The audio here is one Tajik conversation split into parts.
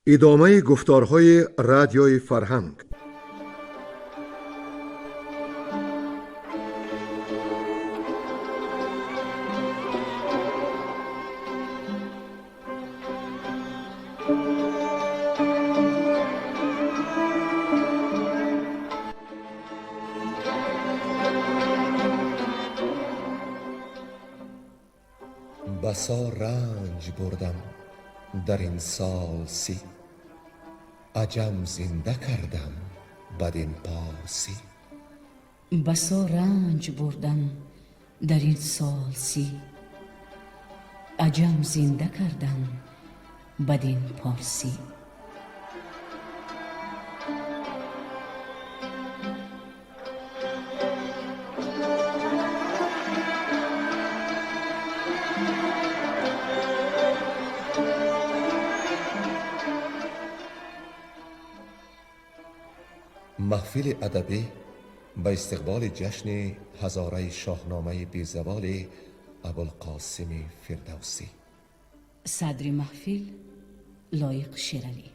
Идомаи гуфторҳои Радиои Фарҳанг. Басо ранҷ бурдам дар ин сол 30, аҷам зинда кардам бадин порсӣ. Басо ранҷ бурдам дар ин сол 30, аҷам зинда кардам бадин порсӣ. Маҳфили адабӣ ба истиқболи ҷашни ҳазораи шоҳномаи безаволи Абулқосими Фирдавсӣ. Садри маҳфил Лоиқ Шералӣ.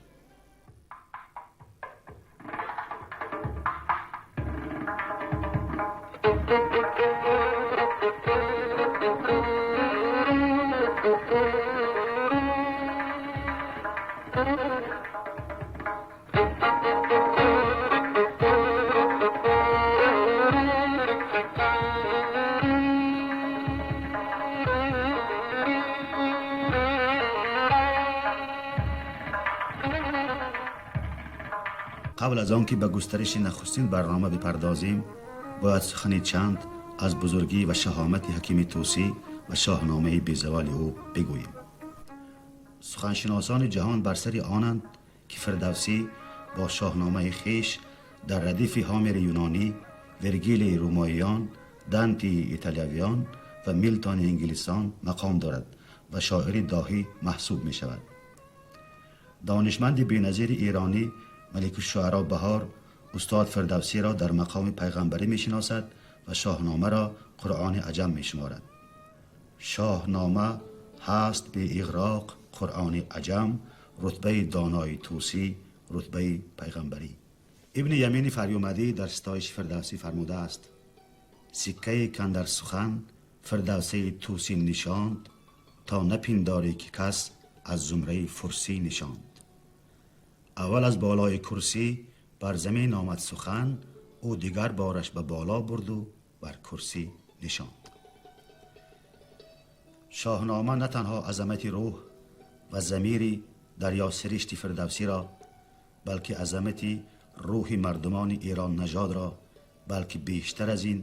Қабл аз он ки ба густариши нахустин барнома бипардозем, бояд сухани чанд аз бузургӣ ва шаҳомати ҳакими Тӯсӣ ва шоҳномаи безаволи ӯ бигӯем. Суханшиносони ҷаҳон бар сари онанд, ки Фирдавсӣ бо шоҳномаи хеш дар радифи Ҳомери юнонӣ, Вергилии румоиён, Данти италиявиён ва Милтони инглисон мақом дорад ва шоири доҳӣ маҳсуб мешавад. Донишманди беназири эронӣ Маликушшуаро Баҳор устод Фирдавсиро дар мақоми пайғамбарӣ мешиносад ва шоҳномаро Қуръони аҷам мешуморад. Шоҳнома ҳаст беиғроқ Қуръони аҷам, рутбаи донои Тӯсӣ, рутбаи пайғамбарӣ. Ибни Ямини Фарёмадӣ дар ситоиши Фирдавсӣ фармудааст: сиккае кан дар сухан Фирдавсии Тӯсӣ нишонд, то напиндорӣ ки кас аз зумраи фурсӣ нишонд. Аввал аз болои курсӣ бар замин омад сухан, ӯ дигар бораш ба боло бурду бар курсӣ нишонд. Шоҳнома на танҳо азамати рӯҳ ва замири дарёсиришти Фирдавсиро, балки азамати рӯҳи мардумони эрон нажодро, балки бештар аз ин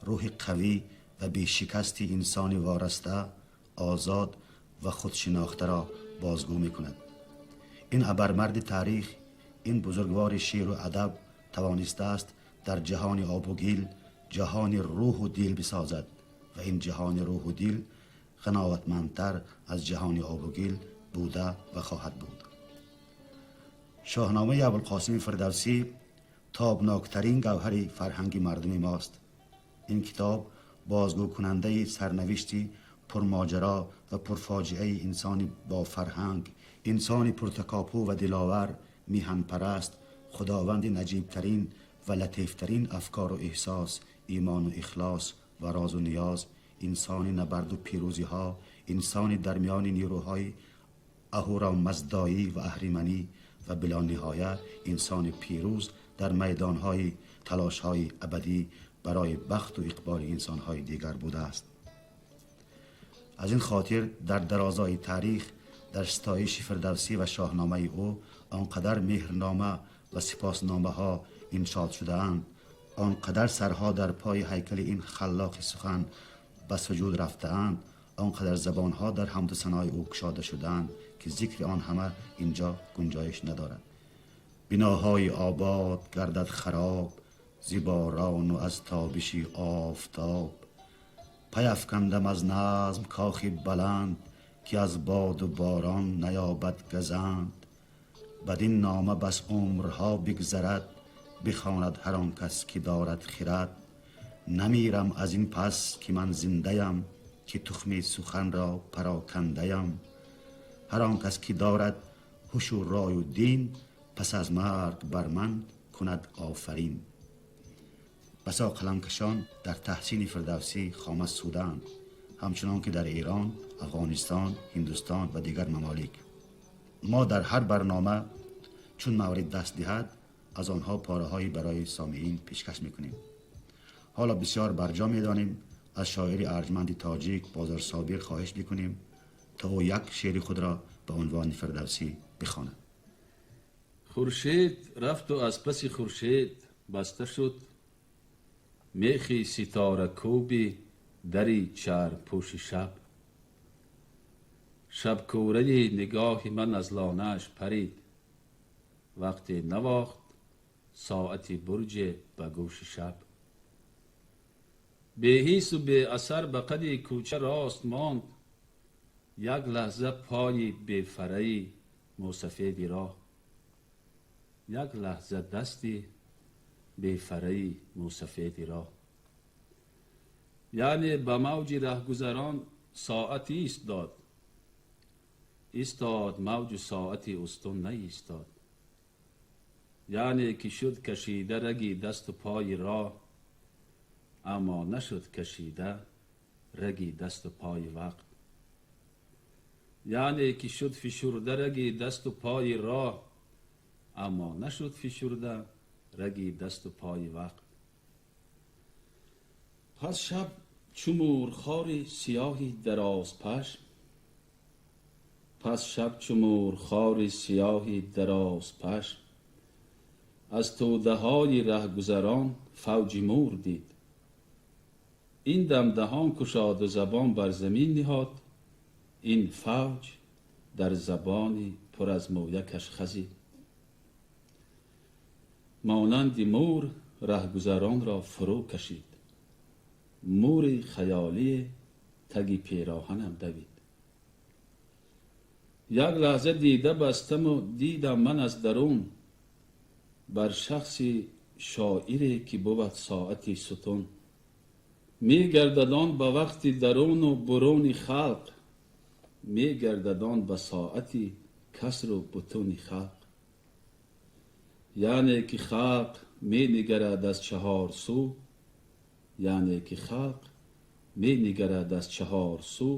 рӯҳи қавӣ ва бешикасти инсони вораста, озод ва худшинохтаро бозгӯ мекунад. Ин абармарди таърих, ин бузургвори шеъру адаб тавонистааст дар ҷаҳони обу гил ҷаҳони рӯҳу дил бисозад ва ин ҷаҳони рӯҳу дил ғановатмандтар аз ҷаҳони обу гил буда ва хоҳад буд. Шоҳномаи Абулқосими Фирдавсӣ тобноктарин гавҳари фарҳанги мардуми мост. Ин китоб бозгӯкунандаи сарнавишти пурмоҷаро ва пурфоҷиаи инсони бофарҳанг, инсони пуртакопӯ ва диловар, миҳанпараст, худованди наҷибтарин ва латифтарин афкору эҳсос, имону ихлос ва розу ниёз, инсони набарду пирӯзиҳо, инсони дар миёни нерӯҳои аҳурамаздоӣ ва аҳриманӣ ва билониҳоя инсони пирӯз дар майдонҳои талошҳои абадӣ барои бахту иқболи инсонҳои дигар будааст. Аз ин хотир дар дарозои таърих дар ситоиши Фирдавсӣ ва шоҳномаи ӯ он қадар меҳрнома ва сипосномаҳо иншод шудаанд, он қадар сарҳо дар пои ҳайкали ин халлоқи сухан ба суҷуд рафтаанд, он қадар забонҳо дар ҳамду санои ӯ кушода шудаанд, ки зикри он ҳама инҷо гунҷоиш надорад. Биноҳои обод гардад хароб зи борону аз тобиши офтоб. Пай афкандам аз назм кохи баланд, ки аз боду борон наёбад газанд. Бадин нома бас умрҳо бигзарад, бихонад ҳар он кас ки дорад хирад. Намирам аз ин пас ки ман зиндаям, ки тухми суханро парокандаям. Ҳар он кас ки дорад ҳуш ва рой ва дин, пас аз марг бар ман кунад офарин. Басо қаламкашон дар таҳсини Фирдавсӣ хома суданд, ҳамчунон ки дар Эрон, Афғонистон, Ҳиндустон ва дигар мамолик. Мо дар ҳар барнома чун маврид даст диҳад, аз онҳо пораҳое барои сомеин пешкаш мекунем. Ҳоло бисёр барҷо медонем, аз шоири арҷманди тоҷик Бозор Собир хоҳиш мекунем, то ӯ як шеъри худро ба унвони Фирдавсӣ бихонад. Хуршед рафту аз паси хуршед баста шуд мехи ситоракӯби дари чармпӯши шаб. Шабкӯраи нигоҳи ман аз лонааш парид, вақте навохт соати бурҷе ба гӯши шаб. Беҳису беасар ба қади кӯча рост монд, як лаҳза пои бефараи мӯсафеди роҳ, як лаҳза дасти бефараи мӯсафеди роҳ. Яъне ба мавҷи раҳгузарон соат истод, истод мавҷу соати устун наистод. Яъне ки шуд кашида раги дасту пои роҳ, аммо нашуд кашида раги дасту пои вақт. Яъне ки шуд фишурда раги дасту пои роҳ, аммо нашуд фишурда раги дасту пои вақт. Пас шаб чу мурхори сиёҳи дарозпашм, пас шаб чу мурхори сиёҳи дарозпашм, аз тӯдаҳои раҳгузарон фавҷи мур дид. Ин дам даҳон кушоду забон бар замин ниҳод, ин фавҷ дар забони пур аз мӯякаш хазид. Монанди мур раҳгузаронро фурӯ кашид, мури хаёлие таги пероҳанам давид. Як лаҳза дида бастаму дидам ман аз дарун, бар шахси шоире ки бувад соати сутун. Мегардад он ба вақти даруну буруни халқ, мегардад он ба соати касру бутуни халқ. Яъне ки халқ менигарад аз чаҳор сӯ, яъне ки халқ менигарад аз чаҳор сӯ,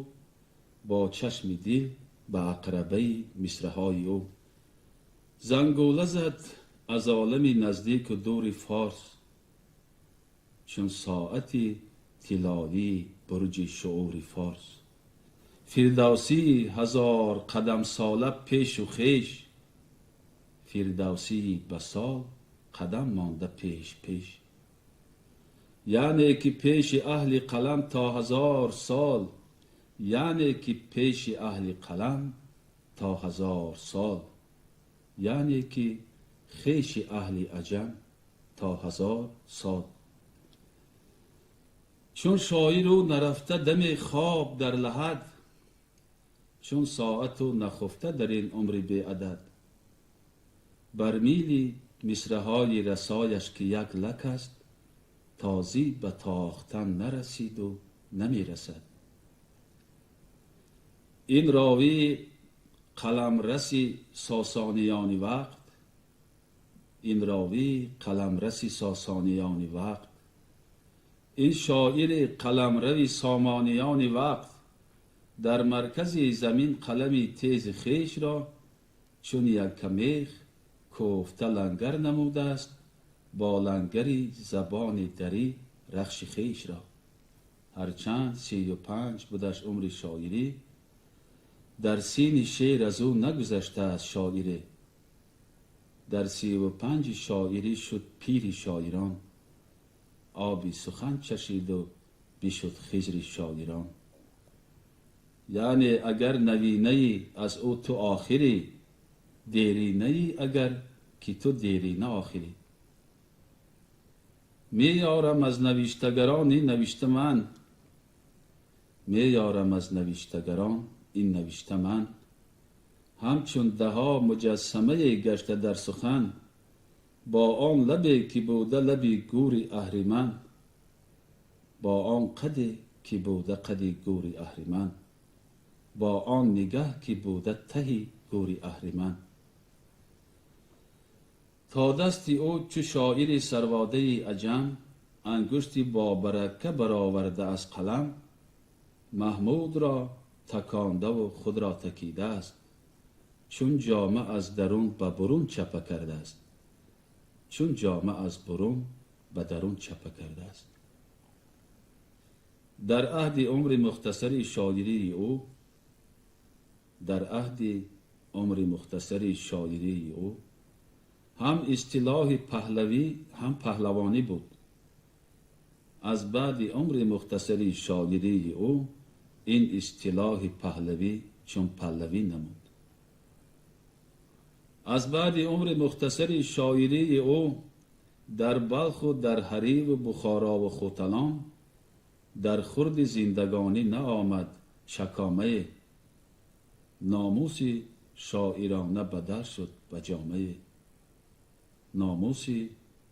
бо чашми дил ба ақрабаи мисраҳои ӯ. Зангула зад аз олами наздику дури форс, чун соати тиллоии бурҷи шуури форс. Фирдавсӣ ҳазор қадамсола пешу хеш, Фирдавсии ба сол қадам монда пеш пеш. Яъне ки пеши аҳли қалам то ҳазор сол, яъне ки пеши аҳли қалам то ҳазор сол, яъне ки хеши аҳли аҷам то ҳазор сол. Чун шоиру нарафта даме хоб дар лаҳад, чун соату нахуфта дар ин умри беадад, бар мили мисраҳои расояш ки як лак аст, тозӣ ба тохтан нарасиду намерасад. Ин ровӣ қаламраси сосониёни вақт, ин ровӣ қаламраси сосониёни вақт, ин шоири қаламрави сомониёни вақт, дар маркази замин қалами тези хешро чун яккамех кофта лангар намудааст, бо лангари забони дарӣ рахши хешро. Ҳарчанд 35 будаш умри шоирӣ, дар сини шеър аз ӯ нагузаштааст шоире. Дар 35 шоирӣ шуд пири шоирон, оби сухан чашиду бишуд хизри шоирон. Яъне агар навинаи аз ӯ ту охирӣ, деринаи агар ки ту дерина охирӣ. Меёрам аз навиштагарон ин навишта ман, меёрам аз навиштагарон ин навишта ман, ҳамчун даҳо муҷассамае гашта дар сухан, бо он лабе ки буда лаби гӯри аҳриман, бо он қаде ки буда қади гӯри аҳриман, бо он нигаҳ ки буда таҳи гӯри аҳриман. Та дасти ӯ чу шоири сарводаи аҷам ангушти бобарака бароварда аз қалам, Маҳмудро такондаву худро такидааст, чун ҷома аз дарун ба бурун чапа кардааст, чун ҷома аз бурун ба дарун чапа кардааст. Дар аҳди умри мухтасари шоирии ӯ, дар аҳди умри мухтасари шоирии ӯ ҳам истилоҳи паҳлавӣ, ҳам паҳлавонӣ буд. Аз баъди умри мухтасари шоирии ӯ ин истилоҳи паҳлавӣ чун паллавӣ намуд. Аз баъди умри мухтасари шоирии ӯ дар Балху, дар Ҳариву Бухорову Хуталон дар хурди зиндагонӣ наомад чакомае, номуси шоирона бадал шуд ба ҷомае, номуси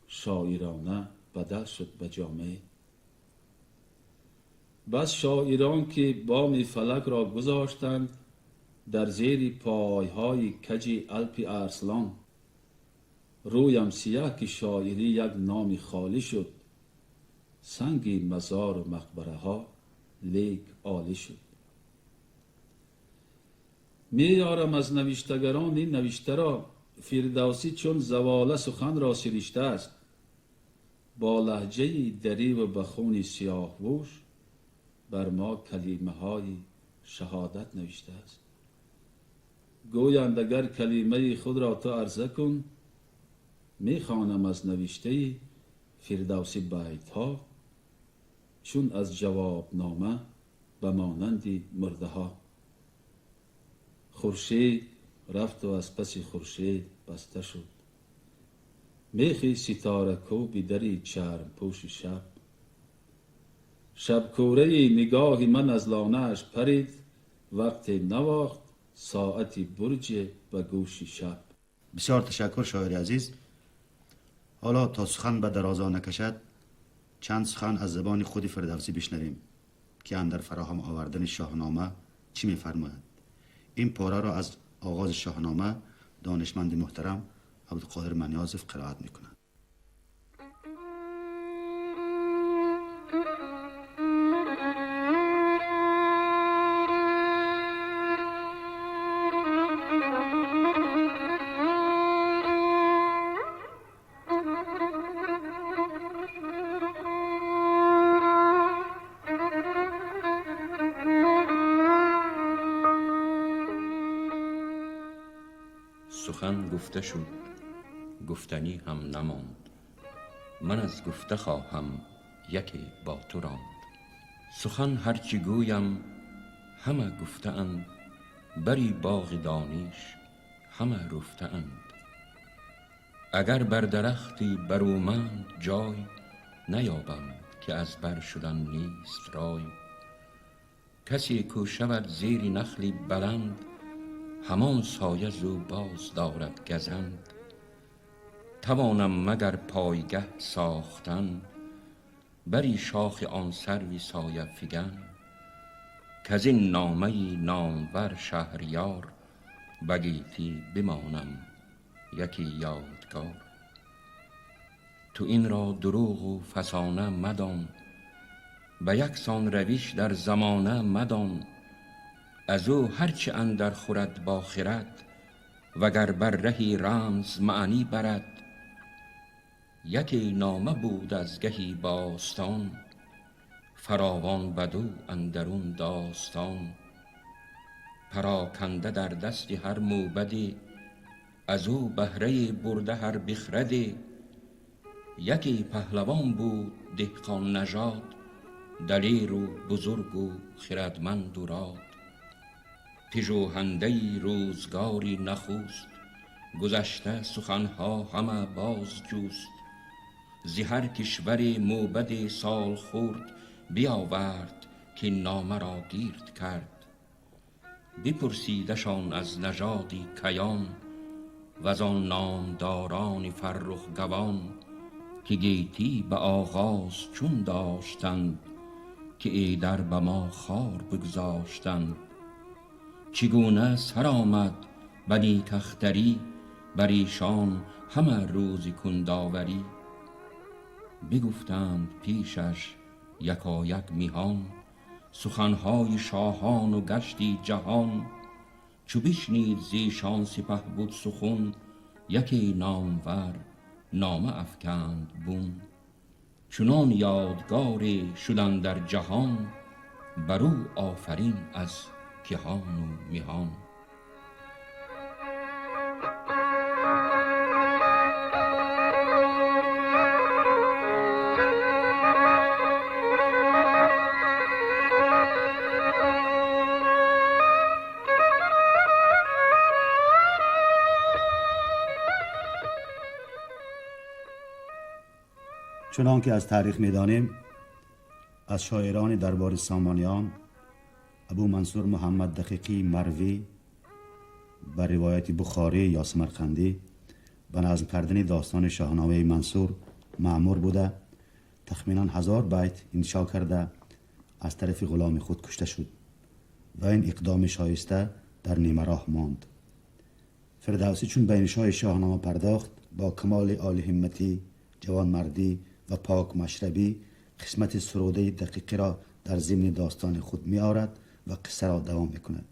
шоирона бадал шуд ба ҷомае. Бас шоирон ки боми фалакро гузоштанд дар зери пойҳои каҷи Алпи Арслон, рӯям сияҳ ки шоирӣ як номи холӣ шуд, санги мазору мақбараҳо лек олӣ шуд. Меёрам аз навиштагарон ин навиштаро, Фирдавсӣ чун завола суханро сириштааст, бо лаҳҷаи дариву ба хуни сиёҳвӯш бар мо калимаҳои шаҳодат навиштааст. Гӯянд агар калимаи худро ту арза кун, мехонам аз навиштаи Фирдавсӣ байтҳо, чун аз ҷавобнома ба монанди мурдаҳо. Хуршед рафту аз паси хуршед баста шуд, мехи ситоракӯби дари чармпӯши шаб. Шабкӯраи нигоҳи ман аз лонааш парид, вақте навохт соати бурҷе ба гӯши шаб. Бисёр ташаккур, шоири азиз. Ҳоло то сухан ба дарозо накашад, чанд сухан аз забони худи Фирдавсӣ бишнавем, ки андар фароҳам овардани Шоҳнома чӣ мефармояд. Ин пораро аз оғози Шоҳнома донишманди муҳтарам Абдуқоҳир Манёзов қироат мекунад. سخن گفته شد، گفتنی هم نماند. من از گفته خواهم یکی با تو راند. سخن هرچی گویم همه گفته اند، بری باغ دانش همه رفته اند. اگر بر درختی برومند جای، نیابم که از بر شدن نیست رای. کسی کو شود زیر نخلی بلند، همان سایه زو باز دارد گزند. توانم مگر پایگه ساختن، بری شاخ آن سروی سایه فگن. کز این نامه نامور شهریار، بگیتی بمانم یکی یادگار. تو این را دروغ و فسانه مدان، به یکسان روش در زمانه مدان. از او هرچه اندر خورد با خرد، وگر بر رهی رمز معنی برد. یکی نامه بود از گهی باستان، فراوان بدو اندرون داستان. پراکنده در دست هر موبدی، از او بهره برده هر بخردی. یکی پهلوان بود دهقان نژاد، دلیر و بزرگ و خردمند و راد. پژوهنده روزگاری نخوست، گذشته سخنها همه باز جوست. ز هر کشور موبد سال خورد، بیاورد که نامه را گیرد کرد. بپرسیدشان از نژاد کیان، وزان نامداران فرخ گوان. که گیتی به آغاز چون داشتند، که ایدر به ما خوار بگذاشتند. چگونه سر آمد به نیک اختری، بر ایشان همه روز کنداوری. بگفتند پیشش یکایک میهان، سخنهای شاهان و گشتی جهان. چو بشنید زیشان سپه بود سخن، یکی نامور نامه افکند بون. چنان یادگاری شدن در جهان، بر او آفرین از کهان و میهان. چنان که از تاریخ می‌دانیم، از شاعران دربار سامانیان ابو منصور محمد دقیقی مروی بر روایت بخاری یا سمرقندی به نظم کردن داستان شاهنامه منصور مأمور بوده، تخمینا 1000 بیت انشا کرده از طرف غلام خود کشته شد و این اقدام شایسته در نیمه راه ماند. فردوسی چون به انشای شاهنامه پرداخت، با کمال عالی همتی، جوانمردی و پاک مشربی قسمت سروده دقیقی را در ضمن داستان خود می آورد و قصه را دوام می کند.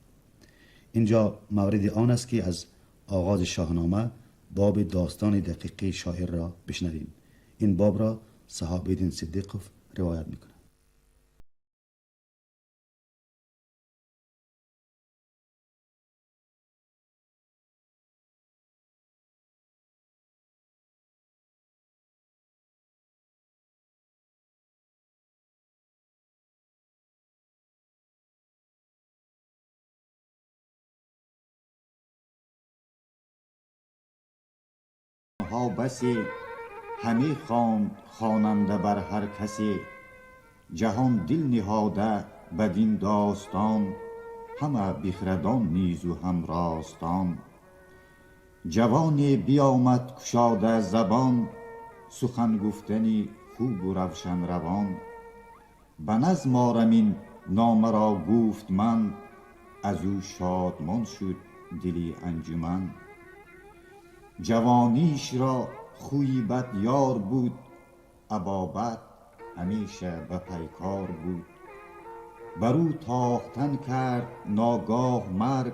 اینجا مورد آن است که از آغاز شاهنامه باب داستان دقیقی شاعر را بشنویم. این باب را صحابیدین صدیقوف روایت می کند. ها بسی همی خواند خواننده بر هر کسی، جهان دل نهاده بدین داستان، همه بخردان نیز و هم راستان. جوانی بیامد کشاده زبان، سخن گفتنی خوب و روشن روان. به نظم آرم این نامه را گفت من، از او شادمان شد دلی انجمن. جوانیش را خوی بد یار بود، ابابت همیشه به پیکار بود. بر او تاختن کرد ناگاه مرگ،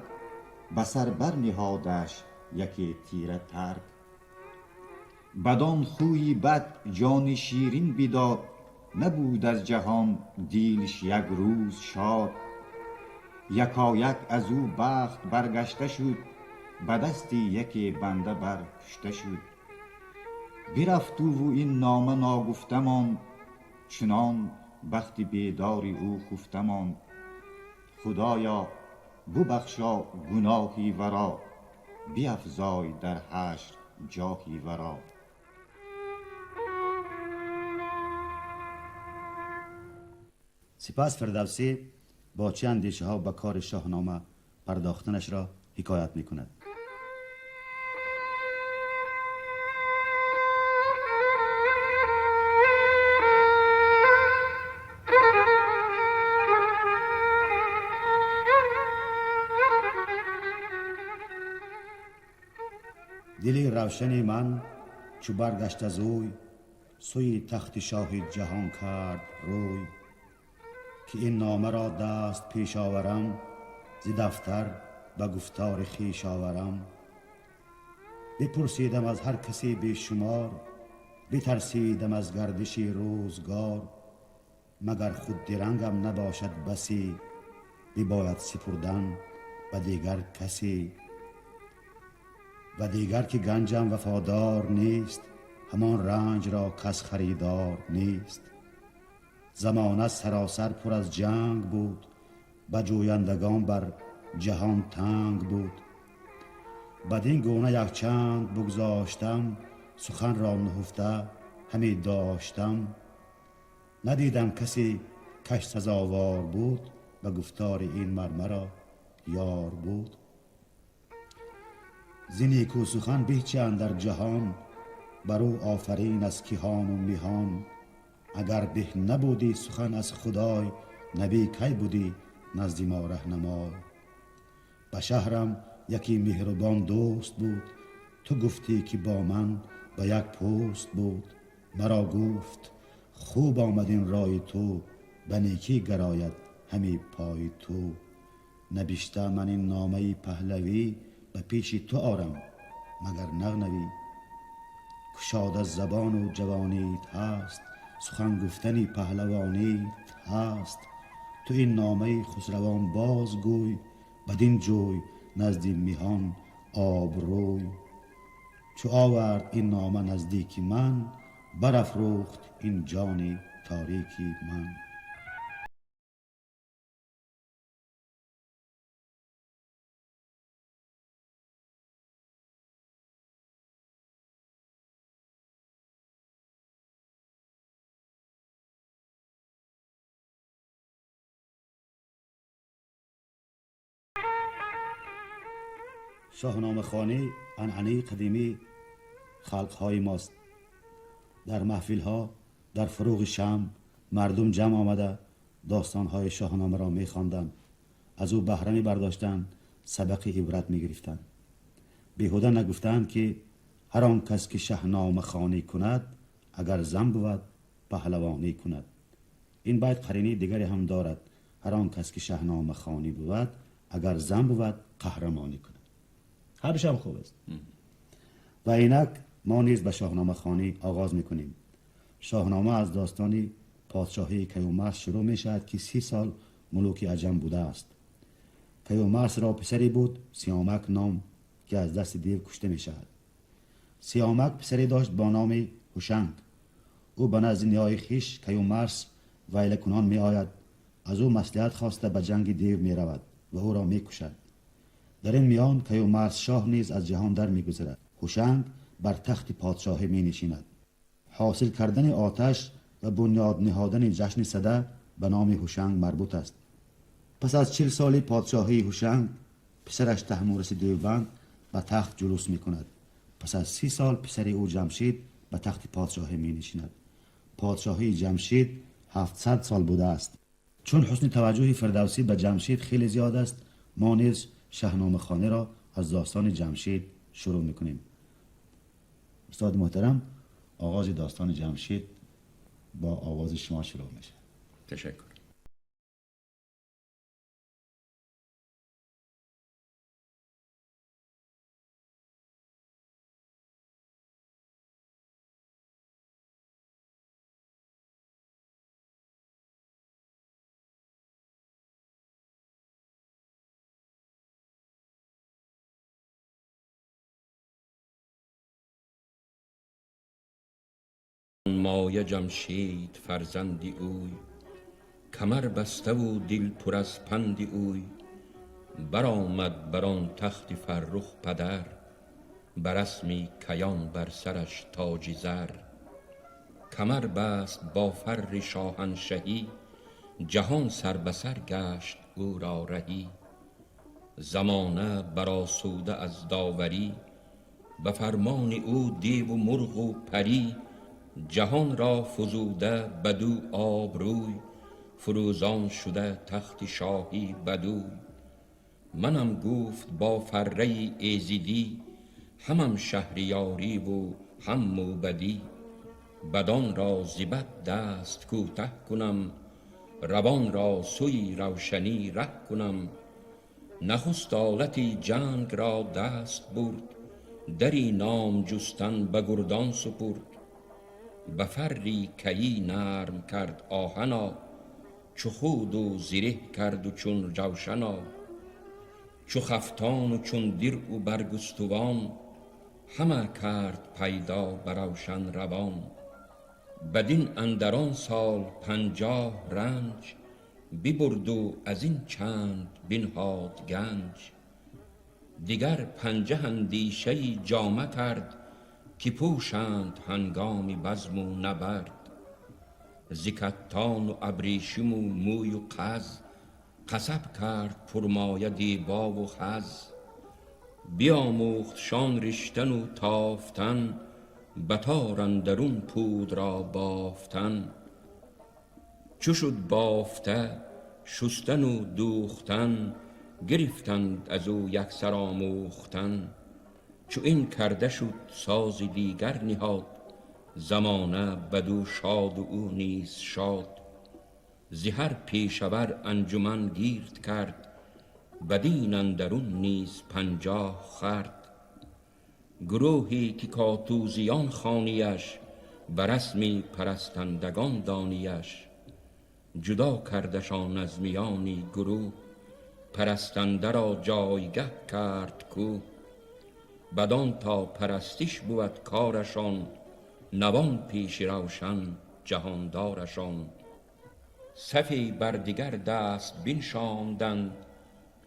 به سر بر نهادش یکی تیره ترگ. بدان خوی بد جان شیرین بداد، نبود از جهان دیلش یک روز شاد. یکایک از او بخت برگشته شد، به دستی یکی بنده بر کشته شد. برفت او و این نامه ناگفته ماند، چنان بخت بیداری او خفته ماند. خدایا ببخشا گناهی ورا، بیفزای در حشر جاهی ورا. سپس فردوسی با چه اندیشه ها به کار شاهنامه پرداختنش را حکایت می کند. دل روشن من چو برگشت از اوی، سوی تخت شاه جهان کرد روی. که این نامه را دست پیش آورم، ز دفتر به گفتار خویش آورم. بپرسیدم از هر کسی بیشمار، بترسیدم از گردش روزگار. مگر خود درنگم نباشد بسی، بباید سپردن به دیگر کسی. و دیگر که گنجم وفادار نیست، همان رنج را کس خریدار نیست. زمانه سراسر پر از جنگ بود، به جویندگان بر جهان تنگ بود. بدین گونه یک چند بگذاشتم، سخن را نهفته همی داشتم. ندیدم کسی کش سزاوار بود، به گفتار این مرمرا یار بود. ز نیکو سخن به چه اندر جهان، بر او آفرین از کیهان و میهان. اگر به نبودی سخن از خدای، نبی کی بودی نزد ما رهنمای. به شهرم یکی مهربان دوست بود، Ту гуфтӣ ки бо ман ба як пӯст буд. Маро гуфт хуб омад ин рои ту, ба некӣ гарояд ҳами пои ту. Набишта ман ин номаи паҳлавӣ ба пеши ту орам, магар нағнавӣ. Кушода забону ҷавонит ҳаст, сухан гуфтани паҳлавонит ҳаст. Ту ин номаи хусравон боз гӯй, бадин ҷӯй назди миҳон обрӯй. Чу овард ин нома наздики ман, барафрӯхт ин ҷони торики ман. Шоҳномахонӣ анъанаи қадимии халқҳои мост. Дар маҳфилҳо, дар фурӯғи шам мардум ҷамъ омада достонҳои шоҳномаро мехонданд, аз ӯ баҳра мебардоштанд, сабақи ибрат мегирифтанд. Беҳуда нагуфтаанд, ки ҳар он кас ки шаҳномахонӣ кунад, агар зан бувад, паҳлавонӣ кунад. Ин байт қаринаи дигаре ҳам дорад: ҳар он кас ки шаҳномахонӣ бувад, агар зан бувад, қаҳрамонӣ кунад. Ҳардушам хуб аст. Ва инак мо низ ба шоҳномахонӣ оғоз мекунем. Шоҳнома аз достони подшоҳии Каюмарс шурӯъ мешавад, ки 30 сол мулуки аҷам будааст. Каюмарсро писаре буд Сиёмак ном, ки аз дасти дев кушта мешавад. Сиёмак писаре дошт бо номи Ҳушанг. Ӯ ба назди ниёи хиш Каюмарс вайлакунон меояд, аз ӯ маслиҳат хоста ба ҷанги дев меравад ва ӯро мекушад. Дар ин миён Каюмарс шоҳ низ аз ҷаҳон дар мегузарад. Ҳушанг бар тахти подшоҳӣ менишинад. Ҳосил кардани оташ ва бунёд ниҳодани ҷашни сада ба номи Ҳушанг марбут аст. Пас аз 40 соли подшоҳии Ҳушанг, писараш Таҳмураси Девбанд ба тахт ҷулус мекунад. Пас аз 30 сол писари ӯ Ҷамшид ба тахти подшоҳӣ менишинад. Подшоҳии Ҷамшид 700 сол будааст. Чун ҳусни таваҷҷӯҳи Фирдавсӣ ба Ҷамшид хеле зиёд аст, мо низ шаҳномахонаро аз достони Ҷамшид шурӯъ мекунем. Устод муҳтарам, оғози достони Ҷамшид бо овози шумо шурӯъ мешавад. Ташаккур. مایه جمشید فرزندی اوی، کمر بسته و دل پر از پند اوی. برآمد بر آن تخت فرخ پدر، بر رسم کیان بر سرش تاج زر. کمر بست با فر شاهنشهی، جهان سر به سر گشت او را رهی. زمانه برآسوده از داوری، به فرمان او دیو و مرغ و پری. جهان را فزوده بدو آبروی، فروزان شده تخت شاهی بدوی. منم گفت با فره ایزیدی، همم شهریاری و هم موبدی. بدان را ز بد دست کوته کنم، روان را سوی روشنی ره کنم. نخست آلتی جنگ را دست برد، دری نام جستن به گردان سپرد. به فری کیی نرم کرد آهنا، چو خود و زره کرد و چون جوشنا. چو خفتان و چون درع و برگستوان، همه کرد پیدا بر روشن روان. بدین اندران سال 50 رنج، ببرد و از این چند بنهاد گنج. دیگر 50 اندیشه جامه کرد، که پوشند هنگام بزم و نبرد. ز کتان و ابریشم و موی و قز، قصب کرد پرمایه دیبا و خز. بیاموخت شان رشتن و تافتن، به تار اندرون پود را بافتن. چو شد بافته شستن و دوختن، گرفتند از او یکسر آموختن. Чу ин карда шуд сози дигар ниҳод, замона бадӯ шод ва ӯ низ шод. Зи ҳар пешавар анҷуман гирд кард, бадин андарун низ 50 хурд. Гурӯҳе ки котузиён хонияш, ба расми парастандагон донияш. Ҷудо кардашон аз миёни гурӯҳ, парастанда ро ҷойгаҳ кард кӯҳ. Бадон то парастиш буд корашон, навон пеши равшан ҷаҳондорашон. Сафе бар дигар даст биншонданд,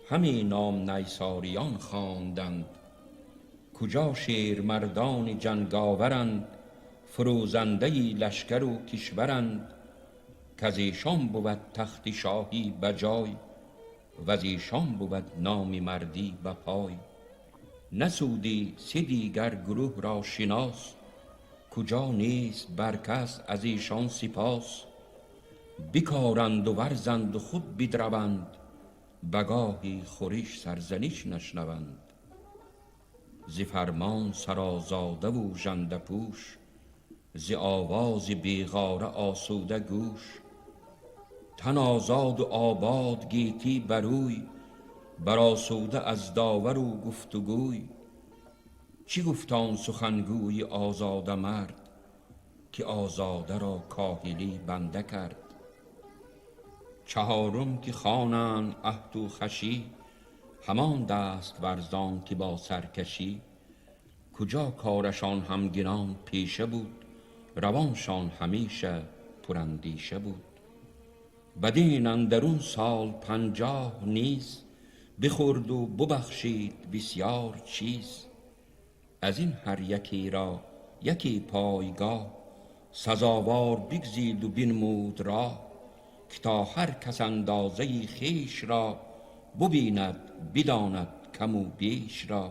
ҳаме ном найсориён хонданд. Куҷо шермардони ҷанговаранд, фурӯзандаи лашкару кишваранд. Каз эшон буд тахти шоҳӣ ба ҷой, ваз эшон буд номи мардӣ ба пой. Насудӣ се дигар гурӯҳ ро шинос, куҷо нест бар кас аз эшон сипос. Бикоранд ва варзанд ва худ бидраванд, ба гоҳи хӯриш сарзаниш нашнаванд. Зи фармон сарозода ву жандапӯш, зи овози беғора осуда гӯш. Тан озод ва обод гетӣ барӯй, баросуда аз довару гуфтугӯй. Чӣ гуфт он сухангӯи озода мард, ки озода ро коҳилӣ банда кард. Чаҳорум ки хонанд аҳду хашӣ, ҳамон даст варзон ки бо саркашӣ. Куҷо корашон ҳамгинон пеша буд, равоншон ҳамеша пурандеша буд. Бадин андарун сол 50 низ, бихӯрд ва бубахшид бисёр чиз. Аз ин ҳар яке ро яке пойгоҳ, сазовор бигзид ва бинмуд роҳ. Ки то ҳар кас андозаи хеш ро бубинад, бидонад каму беш ро.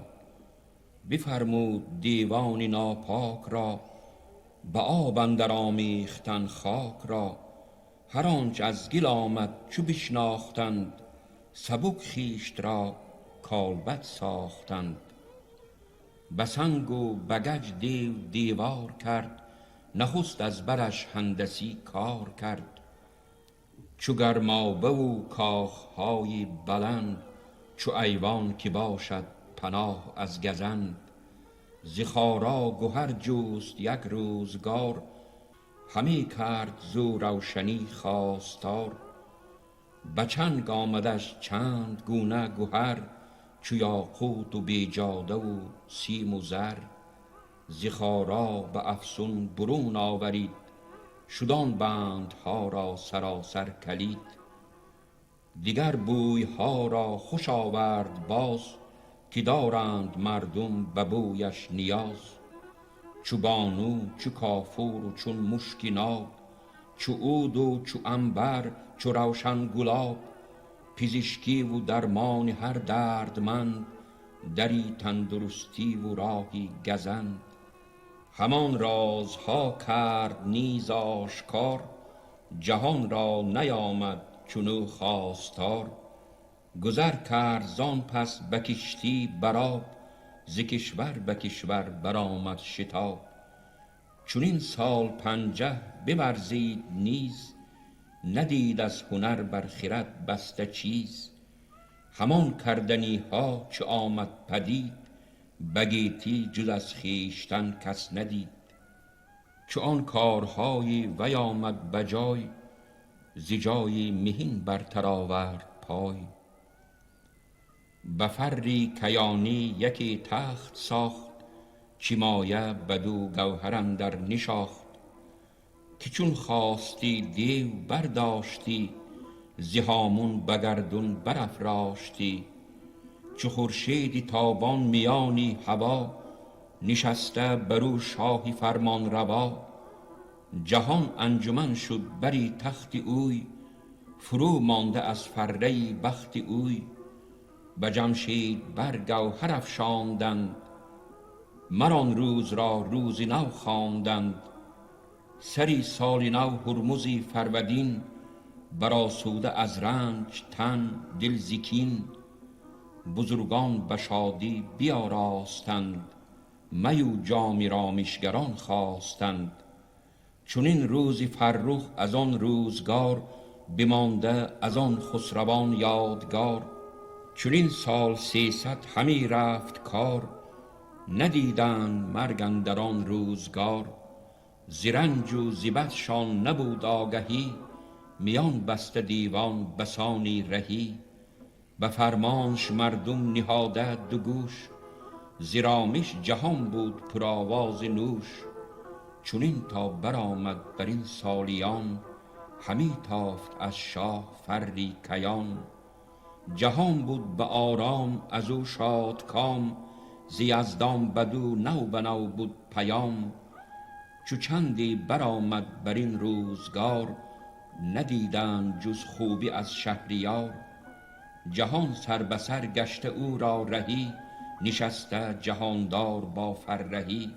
Бифармуд девони нопок ро, ба об андар омехтан хок ро. Ҳар онч аз гил омад чу бишнохтанд, сабук хишт ро калбад сохтанд. Ба санг ва ба гач дев девор кард, нахуст аз бараш ҳандасӣ кор кард. Чу гармобе ву кохҳои баланд, чу айвон ки бошад паноҳ аз газанд. Зи хора гуҳар ҷуст як рӯзгор, ҳаме кард зу равшанӣ хостор. Ба чанг омадаш чанд гуна гуҳар, чу ёқут ва беҷода ву симу зар. Зи хора ба афсун бурун оварид, шуд он бандҳо ро саросар калид. Дигар бӯйҳо ро хуш овард боз, ки доранд мардум ба бӯяш ниёз. Чу бону, чу кофуру чун мушки ноб, чу уду чу анбар, чу равшан гулоб. Пизишкиву дармони ҳар дардманд, дари тандурустиву роҳи газанд. Ҳамон розҳо кард низ ошкор, ҷаҳон ро наёмад чунӯ хостор. Гузар кард зон пас ба киштӣ бар об, зи кишвар ба кишвар баромад шитоб. Чунин сол 50 биварзид низ, надид аз ҳунар бар хирад баста чиз. Ҳамон карданиҳо чу омад падид, ба гетӣ ҷуз аз хештан кас надид. Чу он корҳои вай омад ба ҷой, зи ҷои меҳин бартар овард пой. Ба фарри каёнӣ яке тахт сохт, чи моя бадӯ гавҳар андар нишохт. Ки чун хостӣ дев бардоштӣ, зи ҳомун ба гардун барафроштӣ. Чу хуршеди тобон миёни ҳаво, нишаста барӯ шоҳи фармонраво. Ҷаҳон анҷуман шуд бари тахти ӯй, фурӯ монда аз фарраи бахти ӯй. Ба ҷамшед бар гавҳар афшонданд, мар он рӯз ро рӯзи нав хонданд. Сари соли нав ҳурмузи фарвардин, баросуда аз ранҷ тан дил зи кин. Бузургон ба шодӣ биёростанд, می و جام رامشگران خواستند. چنین روزی فرخ از آن روزگار، بمانده از آن خسروان یادگار. چنین سال 300 همی رفت کار، ندیدند مرگ اندر آن روزگار. ز رنج و ز بدشان نبود آگهی، میان بسته دیوان بسانی رهی. به فرمانش مردم نهاده دو گوش، ز رامش جهان بود پرآواز نوش. چنین تا برآمد بر این سالیان، همی تافت از شاه فری کیان. جهان بود به آرام از او شادکام، ز یزدان بدو نو به نو بود پیام. چو چندی برآمد بر این روزگار، ندیدند جز خوبی از شهریار. جهان سر به سر گشته او را رهی، نشسته جهاندار با فرهی.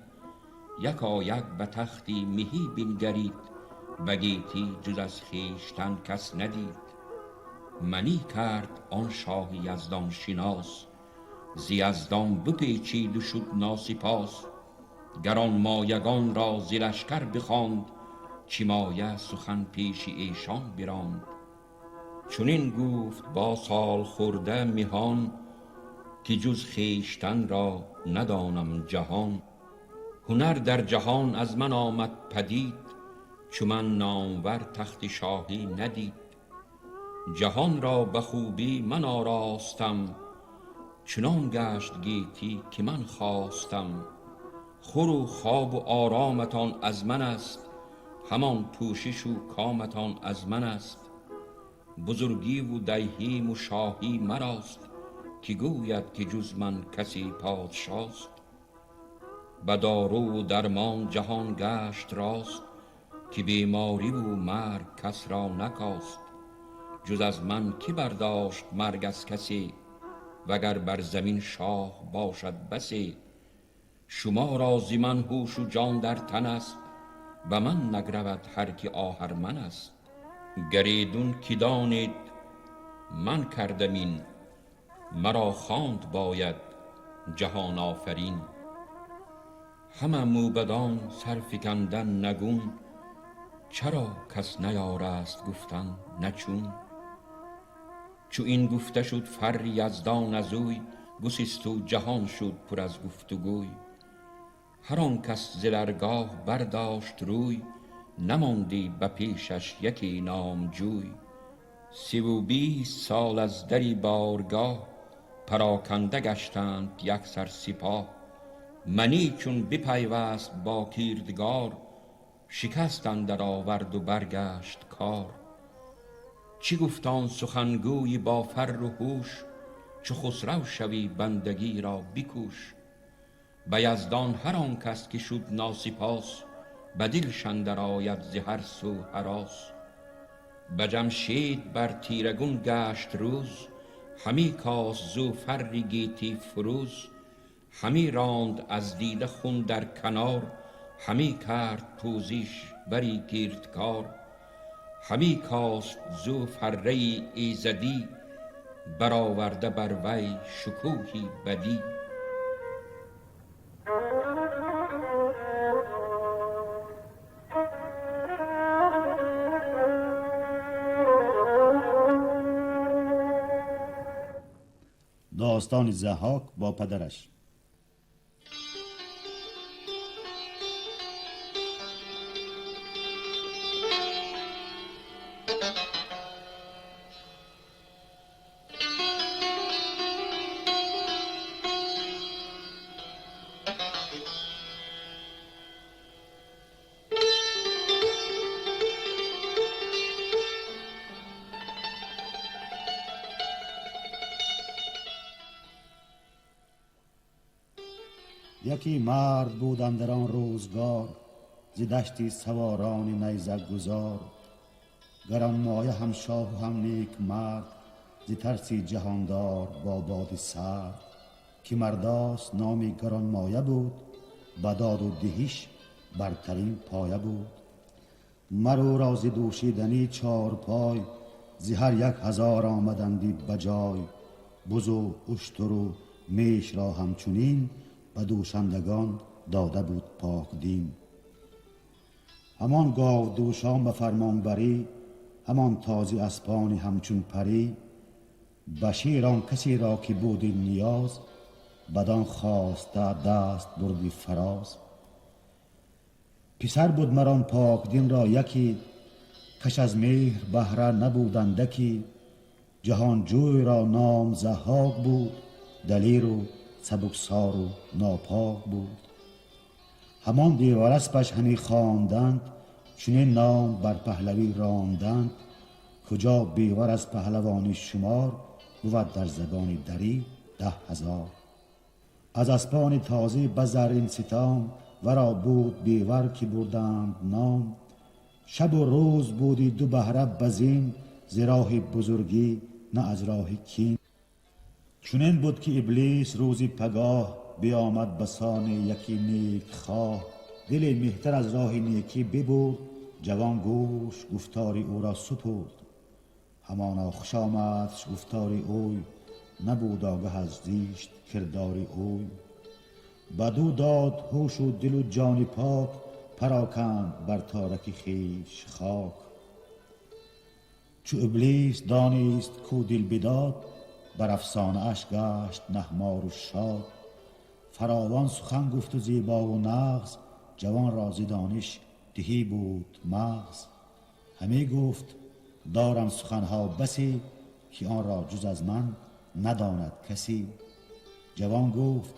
یکایک به تختی مهی بنگرید، به گیتی جز از خویشتن کس ندید. منی کرد آن شاه یزدان شناس، ز یزدان بپیچید و شد ناسپاس. گرانمایگان را ز لشکر بخواند، چه مایه سخن پیش ایشان براند. چنین گفت با سالخورده مهان، که جز خویشتن را ندانم جهان. هنر در جهان از من آمد پدید، چو من نامور تخت شاهی ندید. جهان را به خوبی من آراستم، چنان گشت گیتی که من خواستم. خور و خواب و آرامتان از من است، همان پوشش و کامتان از من است. بزرگی و دیهیم و شاهی مراست، که گوید که جز من کسی پادشاست. به دارو و درمان جهان گشت راست، که بیماری و مرگ کس را نکاست. جز از من که برداشت مرگ از کسی، وگر بر زمین شاه باشد بسی. شما را ز من هوش و جان در تن است، به من نگرود هر کی آهرمن است. گر ایدون که دانید من کردم این، مرا خواند باید جهان آفرین. همه موبدان سر فکندن نگون، چرا کس نیارست گفتن نه چون. چو این گفته شد فر یزدان ازوی، گسست و جهان شد پر از گفت و گوی. هر آن کس ز درگاه برداشت روی، نماندی به پیشش یکی نامجوی. 23 سال از دری بارگاه، پراکنده گشتند یک سر سپاه. منی چون بپیوست با کردگار، شکست اندر آورد و برگشت کار. چی گفت آن سخنگوی با فر و هوش، چو خسرو شوی بندگی را بکوش. به یزدان هر آن کس که شد ناسپاس، به دلش اندر آید ز هر سو هراس. به جمشید بر تیره گون گشت روز، همی کاست زو فر گیتی فروز. همی راند از دیده خون در کنار، همی کرد پوزش بری گردکار. همی کاست زو فره ایزدی، برآورده بر وی شکوهی بدی. داستان ضحاک با پدرش. یکی مرد بود اندر آن روزگار، ز دشتی سواران نیزه گذار. گرانمایه هم شاه و هم نیک مرد، ز ترسی جهاندار با باد سرد. که مرداس نامی گرانمایه بود، به داد و دهیش برترین پایه بود. مر او را ز دوشیدنی چارپای، ز هر 1000 آمدندی بجای. بز و اشتر و میش را همچنین، Ба дӯшандагон дода буд пок дин. Ҳамон гов дӯшон ба фармонбарӣ, ҳамон тозӣ аспони ҳамчун парӣ. Башир он касеро ки буди ниёз, бадон хоста даст бурди фароз. Писар буд мар он покдинро яке, каш аз меҳр баҳра набуд андаке. Ҷаҳонҷӯйро ном Заҳҳок буд, далеру сабуксору нопок буд. Ҳамон девораспаш ҳаме хонданд, чунин ном бар паҳлавӣ ронданд. Куҷо бевар аз паҳлавони шумор, буд дар забони дарӣ 10,000. Аз аспони тозӣ ба заррин ситом, варо буд бевар ки бурданд ном. Шабу рӯз буди ду баҳра базин, зи роҳи бузургӣ на аз роҳи кин. Чунин буд ки Иблис рӯзи пагоҳ биомад ба сони яки нек хоҳ. Дили меҳтар аз роҳи некӣ бибурд, ҷавон гӯш гуфтори ӯро супурд. Ҳамоно хуш омадш гуфтори ӯй, набуд огаҳ аз зишт кирдори ӯй. Бадӯ дод ҳушу дилу ҷони пок, пароканд бар тораки хеш хок. Чу Иблис донист ку дил бидод, бар афсонааш гашт наҳмору шод. Фаровон сухан гуфту зебову нағз, ҷавонро зи дониш диҳӣ буд мағз. Ҳаме гуфт дорам суханҳо басе, ки онро ҷуз аз ман надонад касе. Ҷавон гуфт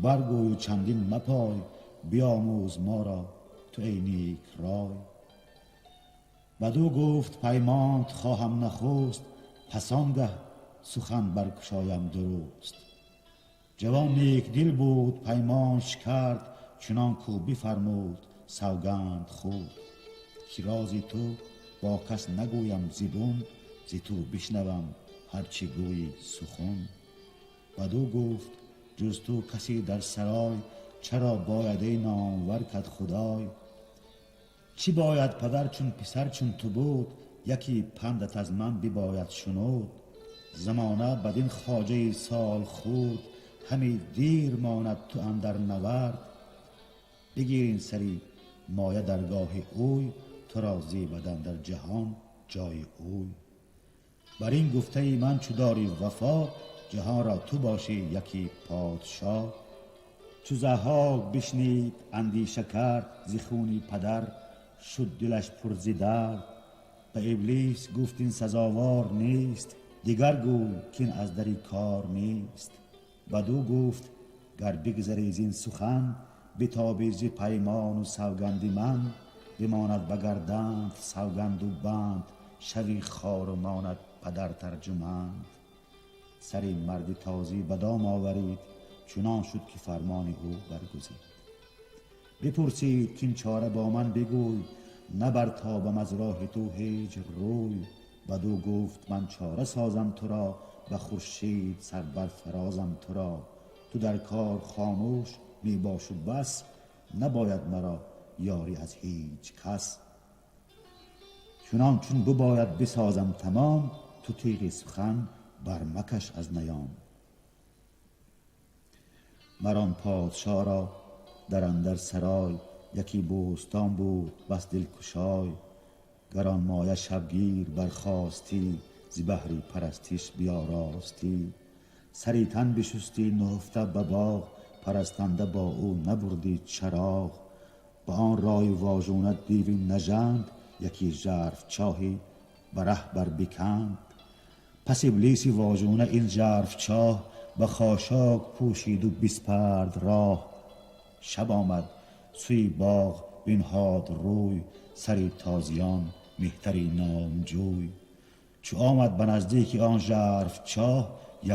баргӯю чандин мапой, биомӯз моро ту эй нек рой. Бадӯ гуфт паймонт хоҳам нахуст, пас он гаҳ сухан баркушоям дуруст. Ҷавон некдил буд паймонш кард, чунон ку бифармуд савганд хурд. Ки рози ту бо кас нагӯям зибун, зи ту бишнавам ҳарчи гӯйи сухун. Бадӯ гуфт ҷуз ту касе дар сарой, чаро бояд эй номвар кад худой. Чӣ бояд падар чун писар чун ту буд, яке пандат аз ман бибояд шунуд. Замона бадин хоҷаи сол хурд, ҳаме дер монад ту андар навард. Бигир ин сари моя даргоҳи ӯй, туро зебад андар ҷаҳон ҷои ӯй. Бар ин гуфтаи ман чу дори вафо, ҷаҳонро ту бошӣ яке подшоҳ. Чу Заҳҳок бишнид андеша кард, зи хуни падар шуд дилаш пур зи дард. Ба Иблис гуфт ин сазовор нест, дигар гӯй кин аз дари кор нест. Бадӯ гуфт гар бигзарӣ зин сухан, битобӣ зи паймону савганди ман. Бимонад ба гарданд савганду банд, шави хору монад падар тарҷуманд. Сари марди тозӣ ба дом оварид, чунон шуд ки фармони ӯ баргузид. Бипурсид кин чора бо ман бигӯй, набартобам аз роҳи ту ҳеҷ рӯй. Бадӯ гуфт ман чора созам туро, ба хуршид сар барфарозам туро. Ту дар кор хомӯш мебошу бас, набояд маро ёрӣ аз ҳеҷ кас. Чунон чун бибояд бисозам тамом, ту тиғи сухан бармакаш аз наём. Мар он подшоҳро дар андар сарой, яки бӯстон буд бас дилкушой. Гар он моя шабгир бархостӣ, зи баҳри парастиш биёростӣ. Сари тан бишустӣ нуҳуфта ба боғ, парастанда бо ӯ набурдӣ чароғ. Ба он рой вожуна диви нажанд, яки жарф чоҳи ба раҳ бар биканд. Пас Иблиси вожуна ин жарф чоҳ, ба хошок пӯшиду биспард роҳ. Шаб омад сӯи боғ бинҳод рӯй, сари тозиён меҳтари номҷӯй. Чу омад ба наздики он жарф чоҳ,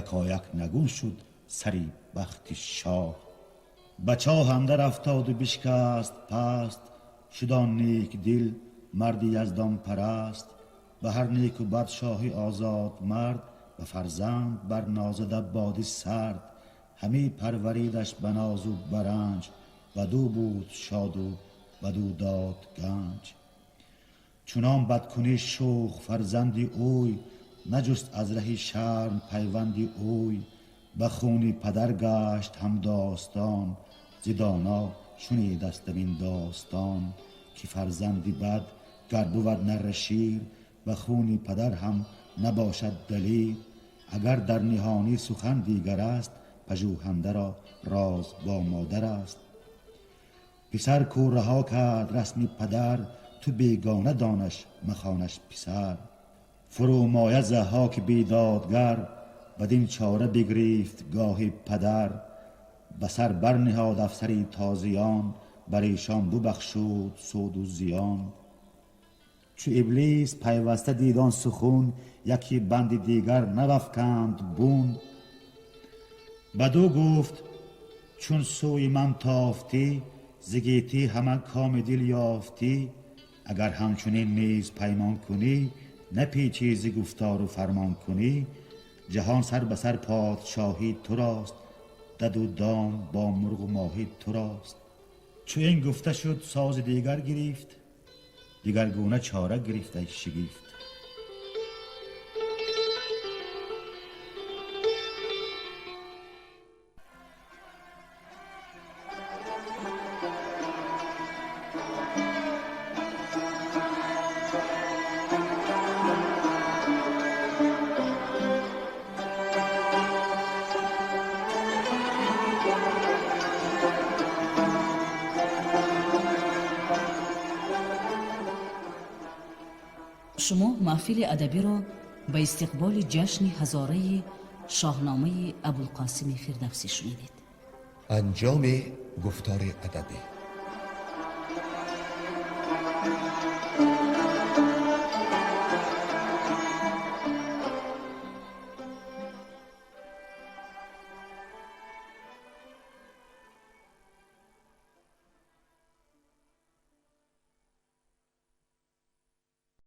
якояк нагун шуд сари бахти шоҳ. Ба чоҳ андар афтоду бишкаст паст, шуд он нек дил марди яздонпараст. Ба ҳар неку бад шоҳи озод мард, ба фарзанд барнозада боди сард. Ҳаме парваридаш ба нозу баранҷ, бадӯ буд шоду бадӯ дод ганҷ. Чунон бадкунӣ шӯх фарзанди ӯй, наҷуст аз раҳи шарм пайванди ӯй. Ба хуни падар гашт ҳам достон. Зи доно шунидастам ин достон, ки фарзанди бад гар бувад нарра шир, ба хуни падар ҳам набошад далир. Агар дар ниҳонӣ сухан дигар аст, пажӯҳандаро роз бо модар аст. Писар ку раҳо кард расми падар, ту бегона донаш, махонаш писар. Фурӯмоя Заҳҳоки бедодгар, бадин чора бигрифт гоҳи падар. Ба сар барниҳод афсари тозиён, бар эшон бубахшуд суду зиён. Чу Иблис пайваста дид он сухун, яки банди дигар навафканд бун. Бадӯ гуфт: чун сӯи ман тофтӣ, зи гетӣ ҳама коми дил ёфтӣ. Агар ҳамчунин низ паймон кунӣ, напечӣ зи гуфтору фармон кунӣ. Ҷаҳон сар ба сар подшоҳӣ турост, даду дом бо мурғу моҳӣ турост. Чу ин гуфта шуд, сози дигар гирифт, дигаргуна чора гирифта шигифт. Шумо маҳфили адабиро ба истиқболи ҷашни ҳазораи Шоҳномаи Абулқосими Фирдавсӣ шунидед. Анҷоми гуфтори адабӣ.